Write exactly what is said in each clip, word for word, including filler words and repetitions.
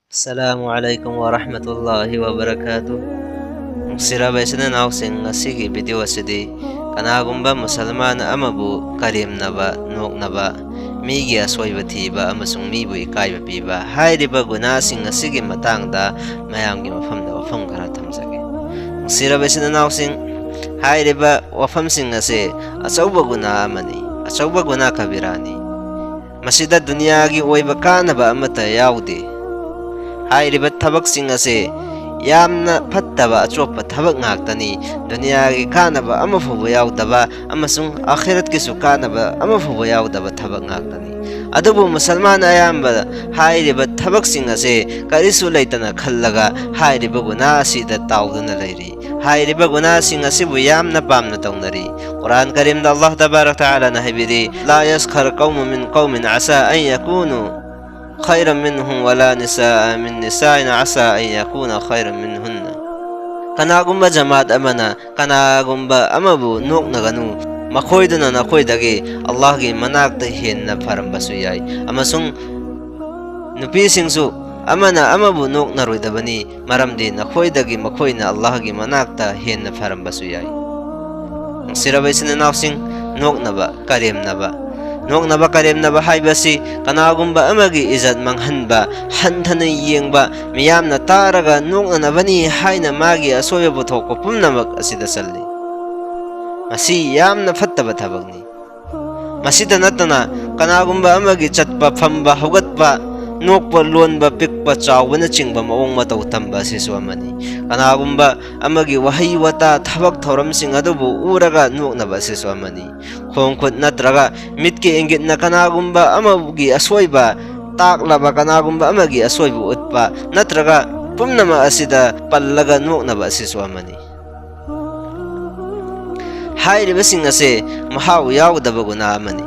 Assalamu alaikum wa rahmatullahi wa barakatuh. ꯅꯨꯡꯁꯤꯔꯕ ꯏꯆꯤꯟ ꯏꯅꯥꯎꯁꯤꯡ, ꯉꯁꯤꯒꯤ ꯚꯤꯗꯤꯑꯣ ꯑꯁꯤꯗꯤ ꯀꯅꯥꯒꯨꯝꯕ ꯃꯨꯁꯜꯃꯥꯟ ꯑꯃꯕꯨ ꯀꯔꯦꯝꯅꯕ, ꯅꯣꯛꯅꯕ, ꯃꯤꯒꯤ ꯑꯁꯣꯏꯕ ꯊꯤꯕ ꯑꯃꯁꯨꯡ ꯃꯤꯕꯨ ꯏꯀꯥꯏꯕ ꯄꯤꯕ ꯍꯥꯏꯔꯤꯕ ꯒꯨꯅꯥꯁꯤꯡ ꯑꯁꯤꯒꯤ ꯃꯇꯥꯡꯗ ꯃꯌꯥꯝꯒꯤ ꯃꯐꯝꯗ ꯋꯥꯐꯝ ꯈꯔ ꯊꯝꯖꯒꯦ꯫ ꯅꯨꯡꯁꯤꯔꯕ ꯏꯆꯤꯟ ꯏꯅꯥꯎꯁꯤꯡ, ꯍꯥꯏꯔꯤꯕ ꯋꯥꯐꯝꯁꯤꯡ ꯑꯁꯤ ꯑꯆꯧꯕ ꯒꯨꯅꯥ ꯑꯃꯅꯤ, ꯑꯆꯧꯕ ꯒꯨꯅꯥ ꯀꯕꯤꯔꯥꯅꯤ꯫ ꯃꯁꯤꯗ ꯗꯨꯅꯤꯌꯥꯒꯤ ꯑꯣꯏꯕ ꯀꯥꯟꯅꯕ ꯑꯃꯠꯇ ꯌꯥꯎꯗꯦ꯫ ꯍꯥꯏꯔꯤꯕ ꯊꯕꯛꯁꯤꯡ ꯑꯁꯤ ꯌꯥꯝꯅ ꯐꯠꯇꯕ ꯑꯆꯣꯞꯄ ꯊꯕꯛ ꯉꯥꯛꯇꯅꯤ꯫ ꯗꯨꯅꯤꯌꯥꯒꯤ ꯀꯥꯟꯅꯕ ꯑꯃꯐꯥꯎꯕ ꯌꯥꯎꯗꯕ ꯑꯃꯁꯨꯡ ꯑꯥꯈꯤꯔꯠꯀꯤꯁꯨ ꯀꯥꯟꯅꯕ ꯑꯃꯐꯥꯎꯕ ꯌꯥꯎꯗꯕ ꯊꯕꯛ ꯉꯥꯛꯇꯅꯤ꯫ ꯑꯗꯨꯕꯨ ꯃꯨꯁꯜꯃꯥꯟ ꯑꯌꯥꯝꯕ ꯍꯥꯏꯔꯤꯕ ꯊꯕꯛꯁꯤꯡ ꯑꯁꯤ ꯀꯔꯤꯁꯨ ꯂꯩꯇꯅ ꯈꯜꯂꯒ ꯍꯥꯏꯔꯤꯕ ꯒꯨꯅꯥ ꯑꯁꯤꯗ ꯇꯥꯎꯗꯨꯅ ꯂꯩꯔꯤ꯫ ꯍꯥꯏꯔꯤꯕ ꯒꯨꯅꯥꯁꯤꯡ ꯑꯁꯤꯕꯨ ꯌꯥꯝꯅ ꯄꯥꯝꯅ ꯇꯧꯅꯔꯤ꯫ ꯀꯨꯔꯥꯟ ꯀꯔꯤꯝꯗ ꯑꯜꯂꯥꯍ ꯇꯕꯥꯔꯛ ꯇꯥꯂꯥꯅ ꯍꯥꯏꯕꯤꯔꯤ, "لا يسخر قوم من قوم عسى أن يكونوا خيرا منهم ولا نساء من نساء عسى أن يكن خيرا منهن." ꯀꯅꯥꯒꯨꯝꯕ ꯖꯃꯥꯠ ꯑꯃꯅ ꯀꯅꯥꯒꯨꯝꯕ ꯑꯃꯕꯨ ꯅꯣꯛꯅꯒꯅꯨ, ꯃꯈꯣꯏꯗꯨꯅ ꯅꯈꯣꯏꯗꯒꯤ ꯑꯜꯂꯥꯍꯒꯤ ꯃꯅꯥꯛꯇ ꯍꯦꯟꯅ ꯐꯔꯝꯕꯁꯨ ꯌꯥꯏ꯫ ꯑꯃꯁꯨꯡ ꯅꯨꯄꯤꯁꯤꯡꯁꯨ ꯑꯃꯅ ꯑꯃꯕꯨ ꯅꯣꯛꯅꯔꯣꯏꯗꯕꯅꯤ, ꯃꯔꯝꯗꯤ ꯅꯈꯣꯏꯗꯒꯤ ꯃꯈꯣꯏꯅ ꯑꯜꯂꯥꯍꯒꯤ ꯃꯅꯥꯛꯇ ꯍꯦꯟꯅ ꯐꯔꯝꯕꯁꯨ ꯌꯥꯏ꯫ ꯅꯨꯡꯁꯤꯔꯕ ꯏꯆꯤꯟ ꯏꯅꯥꯎꯁꯤꯡ, ꯅꯣꯛꯅꯕ, ꯀꯔꯦꯝꯅꯕ꯫ ꯅꯣꯛꯅꯕ, ꯀꯔꯦꯝꯅꯕ ꯍꯥꯏꯕꯁꯤ ꯀꯅꯥꯒꯨꯝꯕ ꯑꯃꯒꯤ ꯏꯖꯠ ꯃꯥꯡꯍꯟꯕ, ꯍꯟꯊꯅ ꯌꯦꯡꯕ, ꯃꯤꯌꯥꯝꯅ ꯇꯥꯔꯒ ꯅꯣꯛꯅꯅꯕꯅꯤ ꯍꯥꯏꯅ ꯃꯥꯒꯤ ꯑꯁꯣꯏꯕ ꯄꯨꯊꯣꯛꯄ ꯄꯨꯝꯅꯃꯛ ꯑꯁꯤꯗ ꯆꯜꯂꯤ꯫ ꯃꯁꯤ ꯌꯥꯝꯅ ꯐꯠꯇꯕ ꯊꯕꯛꯅꯤ꯫ ꯃꯁꯤꯗ ꯅꯠꯇꯅ ꯀꯅꯥꯒꯨꯝꯕ ꯑꯃꯒꯤ ꯆꯠꯄ, ꯐꯝꯕ, ꯍꯧꯒꯠꯄ, ꯅꯣꯛꯄ, ꯂꯣꯟꯕ, ꯄꯤꯛꯄ, ꯆꯥꯎꯕꯅꯆꯤꯡꯕ ꯃꯑꯣꯡ ꯃꯇꯧ ꯇꯝꯕ ꯑꯁꯤꯁꯨ ꯑꯃꯅꯤ꯫ ꯀꯅꯥꯒꯨꯝꯕ ꯑꯃꯒꯤ ꯋꯥꯍꯩ ꯋꯥꯇꯥ, ꯊꯕꯛ ꯊꯧꯔꯝꯁꯤꯡ ꯑꯗꯨꯕꯨ ꯎꯔꯒ ꯅꯣꯛꯅꯕ ꯑꯁꯤꯁꯨ ꯑꯃꯅꯤ꯫ ꯈꯣꯡ ꯈꯨꯠ ꯅꯠꯇ꯭ꯔꯒ ꯃꯤꯠꯀꯤ ꯏꯪꯒꯤꯠꯅ ꯀꯅꯥꯒꯨꯝꯕ ꯑꯃꯒꯤ ꯑꯁꯣꯏꯕ ꯇꯥꯛꯂꯕ, ꯀꯅꯥꯒꯨꯝꯕ ꯑꯃꯒꯤ ꯑꯁꯣꯏꯕ ꯎꯠꯄ ꯅꯠꯇ꯭ꯔꯒ ꯄꯨꯝꯅꯃꯛ ꯑꯁꯤꯗ ꯄꯜꯂꯒ ꯅꯣꯛꯅꯕ ꯑꯁꯤꯁꯨ ꯑꯃꯅꯤ꯫ ꯍꯥꯏꯔꯤꯕꯁꯤꯡ ꯑꯁꯤ ꯃꯍꯥꯎ ꯌꯥꯎꯗꯕ ꯒꯨꯅꯥ ꯑꯃꯅꯤ꯫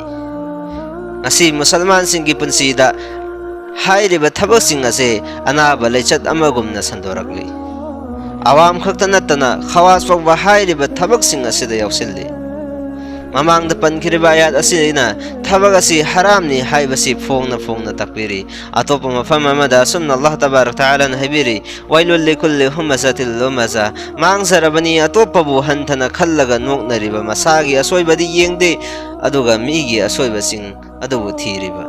ꯉꯁꯤ ꯃꯨꯁꯜꯃꯥꯟꯁꯤꯡꯒꯤ ꯄꯨꯟꯁꯤꯗ ꯍꯥꯏꯔꯤꯕ ꯊꯕꯛꯁꯤꯡ ꯑꯁꯤ ꯑꯅꯥꯕ ꯂꯥꯏꯆꯠ ꯑꯃꯒꯨꯝꯅ ꯁꯟꯗꯣꯔꯛꯂꯤ꯫ ꯑꯋꯥꯝ ꯈꯛꯇ ꯅꯠꯇꯅ ꯈꯋꯥꯖ ꯐꯥꯎꯕ ꯍꯥꯏꯔꯤꯕ ꯊꯕꯛꯁꯤꯡ ꯑꯁꯤꯗ ꯌꯥꯎꯁꯤꯜꯂꯤ꯫ ꯃꯃꯥꯡꯗ ꯄꯟꯈꯤꯕ ꯑꯥꯌꯥꯠ ꯑꯁꯤꯅ ꯊꯕꯛ ꯑꯁꯤ ꯍꯔꯥꯝꯅꯤ ꯍꯥꯏꯕꯁꯤ ꯐꯣꯡꯅ ꯐꯣꯡꯅ ꯇꯥꯛꯄꯤꯔꯤ꯫ ꯑꯇꯣꯞꯄ ꯃꯐꯝ ꯑꯃꯗ ꯑꯁꯨꯝꯅ ꯑꯜꯂꯥꯍ ꯇꯕꯥꯔꯛ ꯇꯥꯂꯥꯅ ꯍꯥꯏꯕꯤꯔꯤ, "ꯋꯥꯏꯂꯨꯜ ꯂꯤꯀꯨꯜꯂꯤ ꯍꯨꯃꯖꯥꯇꯤꯜ ꯂꯨꯃꯖꯥ"꯫ ꯃꯥꯡꯖꯔꯕꯅꯤ ꯑꯇꯣꯞꯄꯕꯨ ꯍꯟꯊꯅ ꯈꯜꯂꯒ ꯅꯣꯛꯅꯔꯤꯕ, ꯃꯁꯥꯒꯤ ꯑꯁꯣꯏꯕꯗꯤ ꯌꯦꯡꯗꯦ, ꯑꯗꯨꯒ ꯃꯤꯒꯤ ꯑꯁꯣꯏꯕꯁꯤꯡ ꯑꯗꯨꯕꯨ ꯊꯤꯔꯤꯕ꯫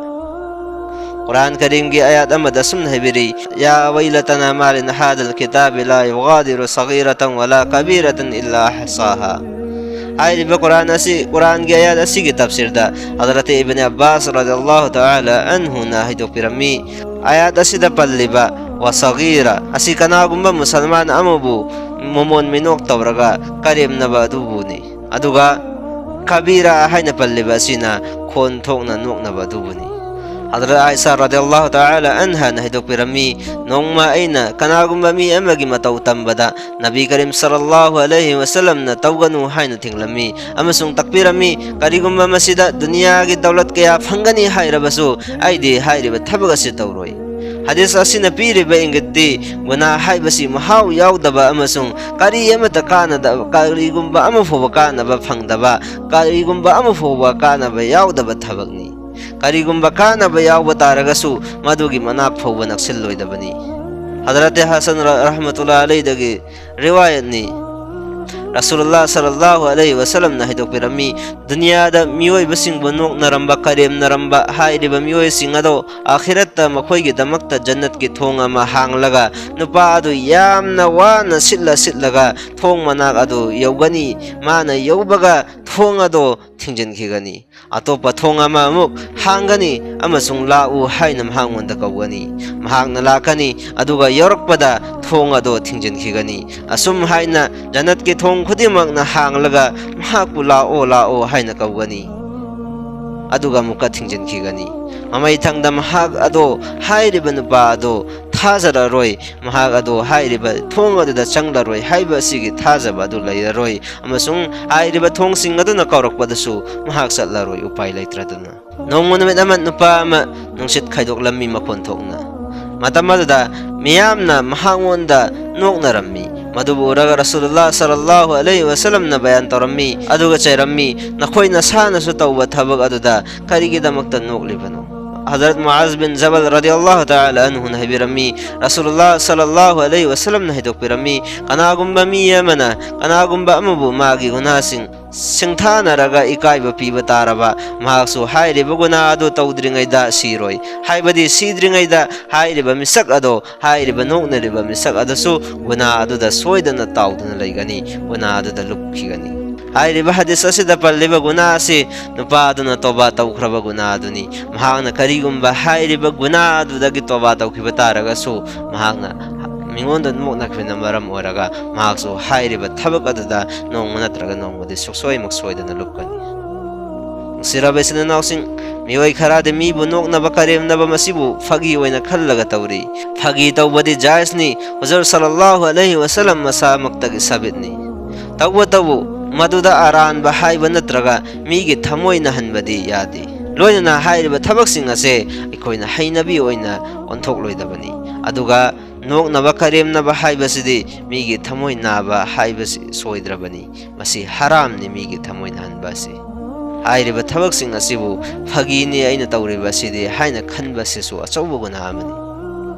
ꯀꯨꯔꯥꯟ ꯀꯔꯤꯝꯒꯤ ꯑꯥꯌꯥꯠ ꯑꯃꯗ ꯑꯁꯨꯝꯅ ꯍꯥꯏꯕꯤꯔꯤ, "ꯌꯥ ꯋꯥꯏꯂꯇꯅꯥ ꯃꯥ ꯂꯤꯍꯥꯗꯜ ꯀꯤꯇꯥꯕꯤ ꯂꯥ ꯌꯨꯒꯥꯗꯤꯔꯨ ꯁꯒꯤꯔꯇꯟ ꯋꯥꯂꯥ ꯀꯕꯤꯔꯇꯟ ꯏꯜꯂꯥ ꯑꯍꯁꯥꯍꯥ"꯫ ꯍꯥꯏꯔꯤꯕ ꯀꯨꯔꯥꯟ ꯑꯁꯤ, ꯀꯨꯔꯥꯟꯒꯤ ꯑꯥꯌꯥꯠ ꯑꯁꯤꯒꯤ ꯇꯐꯁꯤꯔꯗ ꯍꯖꯔꯠ ꯏꯕꯅꯤ ꯑꯕꯥꯁ ꯔꯗꯤꯌꯜꯂꯥꯍꯨ ꯇꯥꯂꯥ ꯑꯟꯍꯨꯅ ꯍꯥꯏꯗꯣꯛꯄꯤꯔꯝꯃꯤ, ꯑꯥꯌꯥꯠ ꯑꯁꯤꯗ ꯄꯜꯂꯤꯕ "ꯋꯥ ꯁꯒꯤꯔ" ꯑꯁꯤ ꯀꯅꯥꯒꯨꯝꯕ ꯃꯨꯁꯜꯃꯥꯟ ꯑꯃꯕꯨ ꯃꯃꯣꯟ ꯃꯤꯅꯣꯛ ꯇꯧꯔꯒ ꯀꯔꯦꯝꯅꯕ ꯑꯗꯨꯕꯨꯅꯤ꯫ ꯑꯗꯨꯒ "ꯀꯕꯤꯔꯥ" ꯍꯥꯏꯅ ꯄꯜꯂꯤꯕ ꯑꯁꯤꯅ ꯈꯣꯟ ꯊꯣꯛꯅ ꯅꯣꯛꯅꯕ ꯑꯗꯨꯕꯨꯅꯤ꯫ ꯍꯖꯔꯠ ꯑꯥꯏꯁꯥ ꯔꯗꯤꯌꯜꯂꯥꯍꯨ ꯇꯥꯂꯥ ꯑꯟꯍꯥꯅ ꯍꯥꯏꯗꯣꯛꯄꯤꯔꯝꯃꯤ, ꯅꯣꯡꯃ ꯑꯩꯅ ꯀꯅꯥꯒꯨꯝꯕ ꯃꯤ ꯑꯃꯒꯤ ꯃꯇꯧ ꯇꯝꯕꯗ ꯅꯕꯤ ꯀꯔꯤꯝ ꯁꯜꯂꯜꯂꯥꯍꯨ ꯑꯂꯩꯍꯤ ꯋꯁꯜꯂꯝꯅ "ꯇꯧꯒꯅꯨ" ꯍꯥꯏꯅ ꯊꯤꯡꯂꯝꯃꯤ ꯑꯃꯁꯨꯡ ꯇꯥꯛꯄꯤꯔꯝꯃꯤ, "ꯀꯔꯤꯒꯨꯝꯕ ꯃꯁꯤꯗ ꯗꯨꯅꯤꯌꯥꯒꯤ ꯗꯧꯂꯠ ꯀꯌꯥ ꯐꯪꯒꯅꯤ ꯍꯥꯏꯔꯕꯁꯨ, ꯑꯩꯗꯤ ꯍꯥꯏꯔꯤꯕ ꯊꯕꯛ ꯑꯁꯤ ꯇꯧꯔꯣꯏ"꯫ ꯍꯗꯤꯁ ꯑꯁꯤꯅ ꯄꯤꯔꯤꯕ ꯏꯪꯒꯤꯠꯇꯤ, ꯒꯨꯅꯥ ꯍꯥꯏꯕꯁꯤ ꯃꯍꯥꯎ ꯌꯥꯎꯗꯕ ꯑꯃꯁꯨꯡ ꯀꯔꯤ ꯑꯃꯠꯇ ꯀꯥꯟꯅꯗꯕ, ꯀꯔꯤꯒꯨꯝꯕ ꯑꯃ ꯐꯥꯎꯕ ꯀꯥꯟꯅꯕ ꯐꯪꯗꯕ, ꯀꯔꯤꯒꯨꯝꯕ ꯑꯃ ꯐꯥꯎꯕ ꯀꯥꯟꯅꯕ ꯌꯥꯎꯗꯕ ꯊꯕꯛꯅꯤ꯫ ꯀꯔꯤꯒꯨꯝꯕ ꯀꯥꯟꯅꯕ ꯌꯥꯎꯕ ꯇꯥꯔꯒꯁꯨ, ꯃꯗꯨꯒꯤ ꯃꯅꯥꯛ ꯐꯥꯎꯕ ꯅꯛꯁꯤꯜꯂꯣꯏꯗꯕꯅꯤ꯫ ꯍꯖꯔꯠ ꯍꯁꯟ ꯔ-, ꯔꯍꯃꯇꯨꯜꯂꯥ ꯑꯂꯩꯗꯒꯤ ꯔꯤꯋꯥꯌꯠꯅꯤ꯫ ꯔꯁꯨꯂꯨꯜꯂꯥꯍ ꯁꯜꯂꯜꯂꯥꯍꯨ ꯑꯂꯩꯍꯤ ꯋꯁꯜꯂꯝꯅ ꯍꯥꯏꯗꯣꯛꯄꯤꯔꯝꯃꯤ, ꯗꯨꯅꯤꯌꯥꯗ ꯃꯤꯑꯣꯏꯕꯁꯤꯡꯕꯨ ꯅꯣꯛꯅꯔꯝꯕ, ꯀꯔꯦꯝꯅꯔꯝꯕ ꯍꯥꯏꯔꯤꯕ ꯃꯤꯑꯣꯏꯁꯤꯡ ꯑꯗꯣ ꯑꯥꯈꯤꯔꯠꯇ ꯃꯈꯣꯏꯒꯤꯗꯃꯛꯇ ꯖꯟꯅꯠꯀꯤ ꯊꯣꯡ ꯑꯃ ꯍꯥꯡꯂꯒ, ꯅꯨꯄꯥ ꯑꯗꯨ ꯌꯥꯝꯅ ꯋꯥꯅ ꯁꯤꯠꯂ ꯁꯤꯠꯂꯒ ꯊꯣꯡ ꯃꯅꯥꯛ ꯑꯗꯨ ꯌꯧꯒꯅꯤ꯫ ꯃꯥꯅ ꯌꯧꯕꯒ ꯊꯣꯡ ꯑꯗꯨ ꯊꯤꯡꯖꯤꯟꯈꯤꯒꯅꯤ꯫ ꯑꯇꯣꯞꯄ ꯊꯣꯡ ꯑꯃ ꯑꯃꯨꯛ ꯍꯥꯡꯒꯅꯤ ꯑꯃꯁꯨꯡ "ꯂꯥꯛꯎ" ꯍꯥꯏꯅ ꯃꯍꯥꯛꯉꯣꯟꯗ ꯀꯧꯒꯅꯤ꯫ ꯃꯍꯥꯛꯅ ꯂꯥꯛꯀꯅꯤ, ꯑꯗꯨꯒ ꯌꯧꯔꯛꯄꯗ ꯊꯣꯡ ꯑꯗꯨ ꯊꯤꯡꯖꯤꯟꯈꯤꯒꯅꯤ꯫ ꯑꯁꯨꯝ ꯍꯥꯏꯅ ꯖꯟꯅꯠꯀꯤ ꯊꯣꯡ ꯈꯨꯗꯤꯡꯃꯛꯅ ꯍꯥꯡꯂꯒ ꯃꯍꯥꯛꯄꯨ "ꯂꯥꯛꯑꯣ, ꯂꯥꯛꯑꯣ" ꯍꯥꯏꯅ ꯀꯧꯒꯅꯤ, ꯑꯗꯨꯒ ꯑꯃꯨꯛꯀ ꯊꯤꯡꯖꯤꯟꯈꯤꯒꯅꯤ꯫ ꯃꯃꯩꯊꯪꯗ ꯃꯍꯥꯛ ꯑꯗꯣ, ꯍꯥꯏꯔꯤꯕ ꯅꯨꯄꯥ ꯑꯗꯣ ꯊꯥꯖꯔꯔꯣꯏ꯫ ꯃꯍꯥꯛ ꯑꯗꯣ ꯍꯥꯏꯔꯤꯕ ꯊꯣꯡ ꯑꯗꯨꯗ ꯆꯪꯂꯔꯣꯏ ꯍꯥꯏꯕ ꯑꯁꯤꯒꯤ ꯊꯥꯖꯕ ꯑꯗꯨ ꯂꯩꯔꯔꯣꯏ, ꯑꯃꯁꯨꯡ ꯍꯥꯏꯔꯤꯕ ꯊꯣꯡꯁꯤꯡ ꯑꯗꯨꯅ ꯀꯧꯔꯛꯄꯗꯁꯨ ꯃꯍꯥꯛ ꯆꯠꯂꯔꯣꯏ, ꯎꯄꯥꯏ ꯂꯩꯇ꯭ꯔꯗꯨꯅ꯫ ꯅꯣꯡꯃ ꯅꯨꯃꯤꯠ ꯑꯃ ꯅꯨꯄꯥ ꯑꯃ ꯅꯨꯡꯁꯤꯠ ꯈꯥꯏꯗꯣꯛꯂꯝꯃꯤ ꯃꯈꯣꯟ ꯊꯣꯛꯅ꯫ ꯃꯇꯝ ꯑꯗꯨꯗ ꯃꯤꯌꯥꯝꯅ ꯃꯍꯥꯛꯉꯣꯟꯗ ꯅꯣꯛꯅꯔꯝꯃꯤ꯫ ꯃꯗꯨꯕꯨ ꯎꯔꯒ ꯔꯁꯨꯂꯨꯜꯂꯥꯍ ꯁꯜꯂꯜꯂꯥꯍꯨ ꯑꯂꯩꯍꯤ ꯋꯁꯜꯂꯝꯅ ꯕꯌꯥꯟ ꯇꯧꯔꯝꯃꯤ, ꯑꯗꯨꯒ ꯆꯩꯔꯝꯃꯤ, "ꯅꯈꯣꯏ ꯅꯁꯥꯅꯁꯨ ꯇꯧꯕ ꯊꯕꯛ ꯑꯗꯨꯗ ꯀꯔꯤꯒꯤꯗꯃꯛꯇ ꯅꯣꯛꯂꯤꯕꯅꯣ?" ꯍꯖꯔꯠ ꯃꯨꯑꯥꯖ ꯕꯤꯟ ꯖꯕꯜ ꯔꯗꯤꯌꯜꯂꯥꯍꯨ ꯇꯥꯂꯥ ꯑꯟꯍꯨꯅ ꯍꯥꯏꯕꯤꯔꯝꯃꯤ, ꯔꯁꯨꯂꯨꯜꯂꯥꯍ ꯁꯜꯂꯜꯂꯥꯍꯨ ꯑꯂꯩꯍꯤ ꯋꯁꯜꯂꯝꯅ ꯍꯥꯏꯗꯣꯛꯄꯤꯔꯝꯃꯤ, ꯀꯅꯥꯒꯨꯝꯕ ꯃꯤ ꯑꯃꯅ ꯀꯅꯥꯒꯨꯝꯕ ꯑꯃꯕꯨ ꯃꯥꯒꯤ ꯒꯨꯅꯥꯁꯤꯡ ꯁꯤꯡꯊꯥꯅꯔꯒ ꯏꯀꯥꯏꯕ ꯄꯤꯕ ꯇꯥꯔꯕ, ꯃꯍꯥꯛꯁꯨ ꯍꯥꯏꯔꯤꯕ ꯒꯨꯅꯥ ꯑꯗꯨ ꯇꯧꯗ꯭ꯔꯤꯉꯩꯗ ꯁꯤꯔꯣꯏ꯫ ꯍꯥꯏꯕꯗꯤ ꯁꯤꯗ꯭ꯔꯤꯉꯩꯗ ꯍꯥꯏꯔꯤꯕ ꯃꯤꯁꯛ ꯑꯗꯣ, ꯍꯥꯏꯔꯤꯕ ꯅꯣꯛꯅꯔꯤꯕ ꯃꯤꯁꯛ ꯑꯗꯨꯁꯨ ꯒꯨꯅꯥ ꯑꯗꯨꯗ ꯁꯣꯏꯗꯅ ꯇꯥꯎꯗꯨꯅ ꯂꯩꯒꯅꯤ, ꯒꯨꯅꯥ ꯑꯗꯨꯗ ꯂꯨꯞꯈꯤꯒꯅꯤ꯫ ꯍꯥꯏꯔꯤꯕ ꯍꯗꯤꯁ ꯑꯁꯤꯗ ꯄꯜꯂꯤꯕ ꯒꯨꯅꯥ ꯑꯁꯤ ꯅꯨꯄꯥ ꯑꯗꯨꯅ ꯇꯧꯕꯥ ꯇꯧꯈ꯭ꯔꯕ ꯒꯨꯅꯥ ꯑꯗꯨꯅꯤ꯫ ꯃꯍꯥꯛꯅ ꯀꯔꯤꯒꯨꯝꯕ ꯍꯥꯏꯔꯤꯕ ꯒꯨꯅꯥ ꯑꯗꯨꯗꯒꯤ ꯇꯧꯕꯥ ꯇꯧꯈꯤꯕ ꯇꯥꯔꯒꯁꯨ, ꯃꯍꯥꯛꯅ ꯃꯤꯉꯣꯟꯗ ꯅꯣꯛꯅꯈꯤꯕꯅ ꯃꯔꯝ ꯑꯣꯏꯔꯒ ꯃꯍꯥꯛꯁꯨ ꯍꯥꯏꯔꯤꯕ ꯊꯕꯛ ꯑꯗꯨꯗ ꯅꯣꯡꯃ ꯅꯠꯇ꯭ꯔꯒ ꯅꯣꯡꯃꯗꯤ ꯁꯨꯡꯁꯣꯏꯃꯛ ꯁꯣꯏꯗꯅ ꯂꯨꯞꯀꯅꯤ꯫ ꯅꯨꯡꯁꯤꯔꯕ ꯏꯆꯤꯟ ꯏꯅꯥꯎꯁꯤꯡ, ꯃꯤꯑꯣꯏ ꯈꯔꯗꯤ ꯃꯤꯕꯨ ꯅꯣꯛꯅꯕ ꯀꯔꯦꯝꯅꯕ ꯃꯁꯤꯕꯨ ꯐꯥꯒꯤ ꯑꯣꯏꯅ ꯈꯜꯂꯒ ꯇꯧꯔꯤ꯫ ꯐꯥꯒꯤ ꯇꯧꯕꯗꯤ ꯖꯥꯏꯖꯅꯤ, ꯍꯨꯖꯨꯔ ꯁꯜꯂꯜꯂꯥꯍꯨ ꯑꯂꯩꯍꯤ ꯋꯁꯜꯂꯝ ꯃꯁꯥꯃꯛꯇꯒꯤ ꯁꯥꯕꯤꯠꯅꯤ꯫ ꯇꯧꯕꯇꯕꯨ, ꯃꯗꯨꯗ ꯑꯔꯥꯟꯕ ꯍꯥꯏꯕ ꯅꯠꯇ꯭ꯔꯒ ꯃꯤꯒꯤ ꯊꯃꯣꯏ ꯅꯥꯍꯟꯕꯗꯤ ꯌꯥꯗꯦ꯫ ꯂꯣꯏꯅꯅ ꯍꯥꯏꯔꯤꯕ ꯊꯕꯛꯁꯤꯡ ꯑꯁꯦ ꯑꯩꯈꯣꯏꯅ ꯍꯩꯅꯕꯤ ꯑꯣꯏꯅ ꯑꯣꯟꯊꯣꯛꯂꯣꯏꯗꯕꯅꯤ꯫ ꯑꯗꯨꯒ ꯅꯣꯛꯅꯕ ꯀꯔꯦꯝꯅꯕ ꯍꯥꯏꯕꯁꯤꯗꯤ ꯃꯤꯒꯤ ꯊꯃꯣꯏ ꯅꯥꯕ ꯍꯥꯏꯕꯁꯤ ꯁꯣꯏꯗ꯭ꯔꯕꯅꯤ꯫ ꯃꯁꯤ ꯍꯔꯥꯝꯅꯤ, ꯃꯤꯒꯤ ꯊꯃꯣꯏ ꯅꯥꯍꯟꯕ ꯑꯁꯤ꯫ ꯍꯥꯏꯔꯤꯕ ꯊꯕꯛꯁꯤꯡ ꯑꯁꯤꯕꯨ ꯐꯥꯒꯤꯅꯤ ꯑꯩꯅ ꯇꯧꯔꯤꯕ ꯑꯁꯤꯗꯤ ꯍꯥꯏꯅ ꯈꯟꯕ ꯑꯁꯤꯁꯨ ꯑꯆꯧꯕ ꯒꯨꯅꯥ ꯑꯃꯅꯤ꯫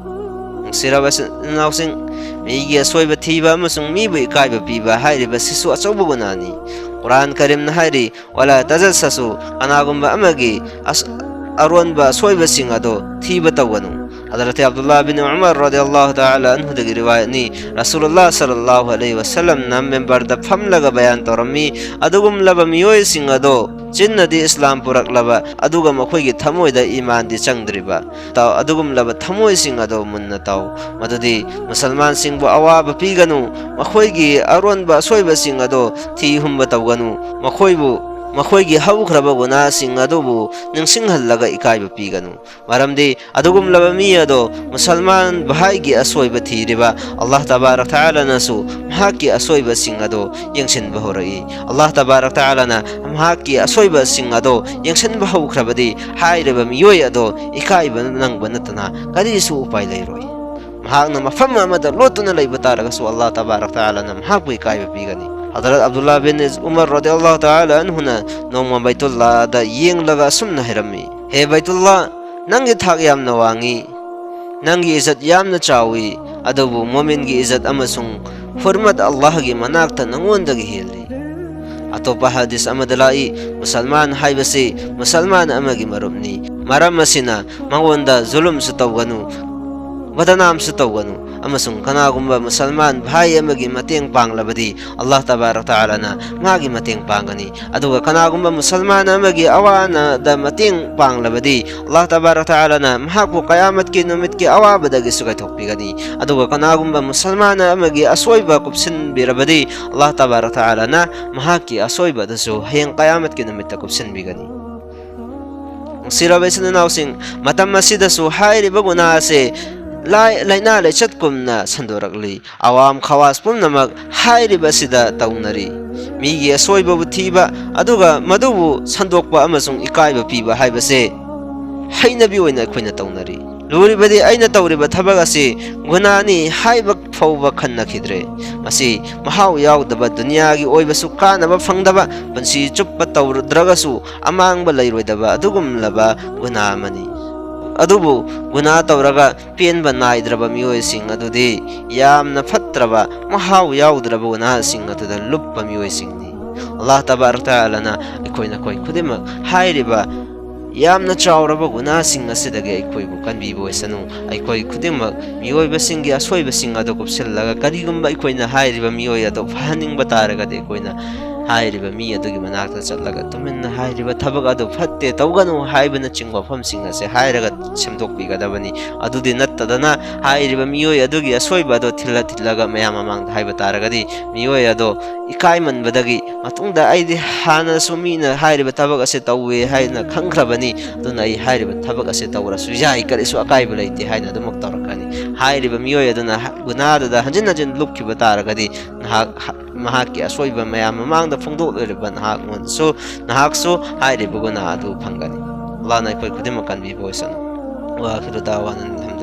ꯅꯨꯡꯁꯤꯔꯕ ꯏꯆꯤꯟ ꯏꯅꯥꯎꯁꯤꯡ, ꯃꯤꯒꯤ ꯑꯁꯣꯏꯕ ꯊꯤꯕ ꯑꯃꯁꯨꯡ ꯃꯤꯕꯨ ꯏꯀꯥꯏꯕ ꯄꯤꯕ ꯍꯥꯏꯔꯤꯕ ꯑꯁꯤꯁꯨ ꯑꯆꯧꯕ ꯒꯨꯅꯥꯅꯤ꯫ ꯀꯨꯔꯥꯟ ꯀꯔꯤꯝꯅ ꯍꯥꯏꯔꯤ, "ꯋꯥꯂꯥ ꯇꯖꯁꯁꯨ", ꯀꯅꯥꯒꯨꯝꯕ ꯑꯃꯒꯤ ꯑꯁ-, ꯑꯔꯣꯟꯕ ꯑꯁꯣꯏꯕꯁꯤꯡ ꯑꯗꯣ ꯊꯤꯕ ꯇꯧꯒꯅꯨ꯫ ꯍꯖꯔꯠ ꯑꯕꯗꯨꯜꯂꯥꯍ ꯕꯤꯟ ꯎꯃꯔ ꯔꯗꯤꯌꯜꯂꯥꯍꯨ ꯇꯥꯂꯥ ꯑꯟꯍꯨꯗꯒꯤ ꯔꯤꯋꯥꯌꯠꯅꯤ, ꯔꯁꯨꯂꯨꯜꯂꯥꯍ ꯁꯜꯂꯜꯂꯥꯍꯨ ꯑꯂꯩꯍꯤ ꯋꯁꯜꯂꯝꯅ ꯃꯤꯝꯕꯔꯗ ꯐꯝꯂꯒ ꯕꯌꯥꯟ ꯇꯧꯔꯝꯃꯤ, ꯑꯗꯨꯒꯨꯝꯂꯕ ꯃꯤꯑꯣꯏꯁꯤꯡ ꯑꯗꯣ ꯆꯤꯟꯅꯗꯤ ꯏꯁꯂꯥꯝ ꯄꯨꯔꯛꯂꯕ, ꯑꯗꯨꯒ ꯃꯈꯣꯏꯒꯤ ꯊꯃꯣꯏꯗ ꯏꯃꯥꯟꯗꯤ ꯆꯪꯗ꯭ꯔꯤꯕ꯫ ꯇꯥꯎ, ꯑꯗꯨꯒꯨꯝꯂꯕ ꯊꯃꯣꯏꯁꯤꯡ ꯑꯗꯣ ꯃꯨꯟꯅ ꯇꯥꯎ, ꯃꯗꯨꯗꯤ ꯃꯨꯁꯜꯃꯥꯟꯁꯤꯡꯕꯨ ꯑꯋꯥꯕ ꯄꯤꯒꯅꯨ, ꯃꯈꯣꯏꯒꯤ ꯑꯔꯣꯟꯕ ꯑꯁꯣꯏꯕꯁꯤꯡ ꯑꯗꯣ ꯊꯤ ꯍꯨꯝꯕ ꯇꯧꯒꯅꯨ, ꯃꯈꯣꯏꯕꯨ, ꯃꯈꯣꯏꯒꯤ ꯍꯧꯈ꯭ꯔꯕ ꯒꯨꯅꯥꯁꯤꯡ ꯑꯗꯨꯕꯨ ꯅꯤꯡꯁꯤꯡꯍꯜꯂꯒ ꯏꯀꯥꯏꯕ ꯄꯤꯒꯅꯨ꯫ ꯃꯔꯝꯗꯤ ꯑꯗꯨꯒꯨꯝꯂꯕ ꯃꯤ ꯑꯗꯣ ꯃꯨꯁꯜꯃꯥꯟ ꯚꯥꯏꯒꯤ ꯑꯁꯣꯏꯕ ꯊꯤꯔꯤꯕ ꯑꯜꯂꯥꯍ ꯇꯕꯥꯔꯛ ꯇꯥꯂꯥꯅꯁꯨ ꯃꯍꯥꯛꯀꯤ ꯑꯁꯣꯏꯕꯁꯤꯡ ꯑꯗꯣ ꯌꯦꯡꯁꯤꯟꯕ ꯍꯧꯔꯛꯏ꯫ ꯑꯜꯂꯥꯍ ꯇꯕꯥꯔꯛ ꯇꯥꯂꯥꯅ ꯃꯍꯥꯛꯀꯤ ꯑꯁꯣꯏꯕꯁꯤꯡ ꯑꯗꯣ ꯌꯦꯡꯁꯤꯟꯕ ꯍꯧꯈ꯭ꯔꯕꯗꯤ ꯍꯥꯏꯔꯤꯕ ꯃꯤꯑꯣꯏ ꯑꯗꯣ ꯏꯀꯥꯏꯕ ꯅꯪꯕ ꯅꯠꯇꯅ ꯀꯔꯤꯁꯨ ꯎꯄꯥꯏ ꯂꯩꯔꯣꯏ꯫ ꯃꯍꯥꯛꯅ ꯃꯐꯝ ꯑꯃꯗ ꯂꯣꯠꯇꯨꯅ ꯂꯩꯕ ꯇꯥꯔꯒꯁꯨ ꯑꯜꯂꯥꯍ ꯇꯕꯥꯔꯛ ꯇꯥꯂꯥꯅ ꯃꯍꯥꯛꯄꯨ ꯏꯀꯥꯏꯕ ꯄꯤꯒꯅꯤ꯫ ꯍꯖꯔꯠ ꯑꯕꯗꯨꯜꯂꯥ ꯕꯤꯟ ꯎꯃꯔ ꯔꯗꯤꯌꯜꯂꯥꯍꯨ ꯇꯥꯂꯥ ꯑꯟꯍꯨꯅ ꯅꯣꯡꯃ ꯕꯩꯇꯨꯜꯂꯥꯗ ꯌꯦꯡꯂꯒ ꯑꯁꯨꯝꯅ ꯍꯥꯏꯔꯝꯃꯤ, "ꯍꯦ ꯕꯩꯇꯨꯜꯂꯥ, ꯅꯪꯒꯤ ꯊꯥꯛ ꯌꯥꯝꯅ ꯋꯥꯡꯉꯤ, ꯅꯪꯒꯤ ꯏꯖꯠ ꯌꯥꯝꯅ ꯆꯥꯎꯏ, ꯑꯗꯨꯕꯨ ꯃꯣꯃꯤꯟꯒꯤ ꯏꯖꯠ ꯑꯃꯁꯨꯡ ꯍꯨꯔꯃꯠ ꯑꯜꯂꯥꯍꯒꯤ ꯃꯅꯥꯛꯇ ꯅꯉꯣꯟꯗꯒꯤ ꯍꯦꯜꯂꯤ꯫" ꯑꯇꯣꯞꯄ ꯍꯗꯤꯁ ꯑꯃꯗ ꯂꯥꯛꯏ, "ꯃꯨꯁꯜꯃꯥꯟ ꯍꯥꯏꯕꯁꯤ ꯃꯨꯁꯜꯃꯥꯟ ꯑꯃꯒꯤ ꯃꯔꯨꯞꯅꯤ, ꯃꯔꯝ ꯑꯁꯤꯅ ꯃꯉꯣꯟꯗ ꯖꯨꯂꯨꯝꯁꯨ ꯇꯧꯒꯅꯨ, ꯕꯗꯅꯥꯝꯁꯨ ꯇꯧꯒꯅꯨ, ꯑꯃꯁꯨꯡ ꯀꯅꯥꯒꯨꯝꯕ ꯃꯨꯁꯜꯃꯥꯟ ꯚꯥꯏ ꯑꯃꯒꯤ ꯃꯇꯦꯡ ꯄꯥꯡꯂꯕꯗꯤ ꯑꯜꯂꯥꯍ ꯇꯕꯥꯔꯛ ꯇꯥꯂꯥꯅ ꯃꯥꯒꯤ ꯃꯇꯦꯡ ꯄꯥꯡꯒꯅꯤ꯫ ꯑꯗꯨꯒ ꯀꯅꯥꯒꯨꯝꯕ ꯃꯨꯁꯜꯃꯥꯟ ꯑꯃꯒꯤ ꯑꯋꯥ ꯑꯅꯥꯗ ꯃꯇꯦꯡ ꯄꯥꯡꯂꯕꯗꯤ ꯑꯜꯂꯥꯍ ꯇꯕꯥꯔꯛ ꯇꯥꯂꯥꯅ ꯃꯍꯥꯛꯄꯨ ꯀꯌꯥꯃꯠꯀꯤ ꯅꯨꯃꯤꯠꯀꯤ ꯑꯋꯥꯕꯗꯒꯤꯁꯨ ꯀꯥꯏꯊꯣꯛꯄꯤꯒꯅꯤ꯫ ꯑꯗꯨꯒ ꯀꯅꯥꯒꯨꯝꯕ ꯃꯨꯁꯜꯃꯥꯟ ꯑꯃꯒꯤ ꯑꯁꯣꯏꯕ ꯀꯨꯞꯁꯤꯟꯕꯤꯔꯕꯗꯤ ꯑꯜꯂꯥꯍ ꯇꯕꯥꯔꯛ ꯇꯥꯂꯥꯅ ꯃꯍꯥꯛꯀꯤ ꯑꯁꯣꯏꯕ ꯑꯗꯨꯁꯨ ꯍꯌꯦꯡ ꯀꯌꯥꯃꯠꯀꯤ ꯅꯨꯃꯤꯠꯇ ꯀꯨꯞꯁꯤꯟꯕꯤꯒꯅꯤ꯫" ꯅꯨꯡꯁꯤꯔꯕ ꯏꯆꯤꯟ ꯏꯅꯥꯎꯁꯤꯡ, ꯃꯇꯝ ꯑꯁꯤꯗꯁꯨ ꯍꯥꯏꯔꯤꯕ ꯒꯨꯅꯥ ꯑꯁꯤ ꯂꯥꯏ-, ꯂꯥꯏꯅꯥ ꯂꯥꯏꯆꯠꯀꯨꯝꯅ ꯁꯟꯗꯣꯔꯛꯂꯤ꯫ ꯑꯋꯥꯝ ꯈꯋꯥꯁ ꯄꯨꯝꯅꯃꯛ ꯍꯥꯏꯔꯤꯕ ꯑꯁꯤꯗ ꯇꯧꯅꯔꯤ꯫ ꯃꯤꯒꯤ ꯑꯁꯣꯏꯕꯕꯨ ꯊꯤꯕ, ꯑꯗꯨꯒ ꯃꯗꯨꯕꯨ ꯁꯟꯗꯣꯛꯄ ꯑꯃꯁꯨꯡ ꯏꯀꯥꯏꯕ ꯄꯤꯕ ꯍꯥꯏꯕꯁꯦ ꯍꯩꯅꯕꯤ ꯑꯣꯏꯅ ꯑꯩꯈꯣꯏꯅ ꯇꯧꯅꯔꯤ꯫ ꯂꯨꯔꯤꯕꯗꯤ ꯑꯩꯅ ꯇꯧꯔꯤꯕ ꯊꯕꯛ ꯑꯁꯤ ꯒꯨꯅꯥꯅꯤ ꯍꯥꯏꯕ ꯐꯥꯎꯕ ꯈꯟꯅꯈꯤꯗ꯭ꯔꯦ꯫ ꯃꯁꯤ ꯃꯍꯥꯎ ꯌꯥꯎꯗꯕ ꯗꯨꯅꯤꯌꯥꯒꯤ ꯑꯣꯏꯕꯁꯨ ꯀꯥꯟꯅꯕ ꯐꯪꯗꯕ, ꯄꯨꯟꯁꯤ ꯆꯨꯞꯄ ꯇꯧꯔꯨꯗ꯭ꯔꯒꯁꯨ ꯑꯃꯥꯡꯕ ꯂꯩꯔꯣꯏꯗꯕ ꯑꯗꯨꯒꯨꯝꯂꯕ ꯒꯨꯅꯥ ꯑꯃꯅꯤ꯫ ꯑꯗꯨꯕꯨ ꯒꯨꯅꯥ ꯇꯧꯔꯒ ꯄꯦꯟꯕ ꯅꯥꯏꯗ꯭ꯔꯕ ꯃꯤꯑꯣꯏꯁꯤꯡ ꯑꯗꯨꯗꯤ ꯌꯥꯝꯅ ꯐꯠꯇ꯭ꯔꯕ, ꯃꯍꯥꯎ ꯌꯥꯎꯗ꯭ꯔꯕ ꯒꯨꯅꯥꯁꯤꯡ ꯑꯗꯨꯗ ꯂꯨꯞꯄ ꯃꯤꯑꯣꯏꯁꯤꯡꯅꯤ꯫ ꯑꯜꯂꯥꯍ ꯇꯕꯥꯔꯛ ꯇꯥꯂꯥꯅ ꯑꯩꯈꯣꯏ ꯅꯈꯣꯏ ꯈꯨꯗꯤꯡꯃꯛ ꯍꯥꯏꯔꯤꯕ ꯌꯥꯝꯅ ꯆꯥꯎꯔꯕ ꯒꯨꯅꯥꯁꯤꯡ ꯑꯁꯤꯗꯒꯤ ꯑꯩꯈꯣꯏꯕꯨ ꯀꯟꯕꯤꯕ ꯑꯣꯏꯁꯅꯨ꯫ ꯑꯩꯈꯣꯏ ꯈꯨꯗꯤꯡꯃꯛ ꯃꯤꯑꯣꯏꯕꯁꯤꯡꯒꯤ ꯑꯁꯣꯏꯕꯁꯤꯡ ꯑꯗꯨ ꯀꯨꯞꯁꯤꯜꯂꯒ, ꯀꯔꯤꯒꯨꯝꯕ ꯑꯩꯈꯣꯏꯅ ꯍꯥꯏꯔꯤꯕ ꯃꯤꯑꯣꯏ ꯑꯗꯨ ꯐꯍꯟꯅꯤꯡꯕ ꯇꯥꯔꯒꯗꯤ, ꯑꯩꯈꯣꯏꯅ ꯍꯥꯏꯔꯤꯕ ꯃꯤ ꯑꯗꯨꯒꯤ ꯃꯅꯥꯛꯇ ꯆꯠꯂꯒ ꯇꯨꯃꯤꯟꯅ ꯍꯥꯏꯔꯤꯕ ꯊꯕꯛ ꯑꯗꯨ ꯐꯠꯇꯦ, ꯇꯧꯒꯅꯨ ꯍꯥꯏꯕꯅꯆꯤꯡꯕ ꯋꯥꯐꯝꯁꯤꯡ ꯑꯁꯦ ꯍꯥꯏꯔꯒ ꯁꯦꯝꯗꯣꯛꯄꯤꯒꯗꯕꯅꯤ꯫ ꯑꯗꯨꯗꯤ ꯅꯠꯇꯗꯅ ꯍꯥꯏꯔꯤꯕ ꯃꯤꯑꯣꯏ ꯑꯗꯨꯒꯤ ꯑꯁꯣꯏꯕ ꯑꯗꯣ ꯊꯤꯜꯂ ꯊꯤꯜꯂꯒ ꯃꯌꯥꯝ ꯃꯃꯥꯡꯗ ꯍꯥꯏꯕ ꯇꯥꯔꯒꯗꯤ, ꯃꯤꯑꯣꯏ ꯑꯗꯣ ꯏꯀꯥꯏꯃꯟꯕꯗꯒꯤ, "ꯃꯇꯨꯡꯗ ꯑꯩꯗꯤ ꯍꯥꯟꯅꯁꯨ ꯃꯤꯅ ꯍꯥꯏꯔꯤꯕ ꯊꯕꯛ ꯑꯁꯦ ꯇꯧꯋꯦ ꯍꯥꯏꯅ ꯈꯪꯈ꯭ꯔꯕꯅꯤ, ꯑꯗꯨꯅ ꯑꯩ ꯍꯥꯏꯔꯤꯕ ꯊꯕꯛ ꯑꯁꯦ ꯇꯧꯔꯁꯨ ꯌꯥꯏ, ꯀꯔꯤꯁꯨ ꯑꯀꯥꯏꯕ ꯂꯩꯇꯦ" ꯍꯥꯏꯅ ꯑꯗꯨꯃꯛ ꯇꯧꯔꯛꯀꯅꯤ꯫ ꯍꯥꯏꯔꯤꯕ ꯃꯤꯑꯣꯏ ꯑꯗꯨꯅ ꯍ-, ꯒꯨꯅꯥꯗꯨꯗ ꯍꯟꯖꯤꯟ ꯍꯟꯖꯤꯟ ꯂꯨꯞꯈꯤꯕ ꯇꯥꯔꯒꯗꯤ, ꯅꯍꯥꯛ ꯍ-, ꯃꯍꯥꯛꯀꯤ ꯑꯁꯣꯏꯕ ꯃꯌꯥꯝ ꯃꯃꯥꯡꯗ ꯐꯣꯡꯗꯣꯛꯂꯣꯏꯔꯤꯕ ꯅꯍꯥꯛꯉꯣꯟꯗꯁꯨ, ꯅꯍꯥꯛꯁꯨ ꯍꯥꯏꯔꯤꯕ ꯒꯨꯅꯥ ꯑꯗꯨ ꯐꯪꯒꯅꯤ꯫ ꯑꯜꯂꯥꯍꯅ ꯑꯩꯈꯣꯏ ꯈꯨꯗꯤꯡꯃꯛ ꯀꯟꯕꯤꯕ ꯑꯣꯏꯁꯅꯨ꯫ وآخر دعوانا أن الحمد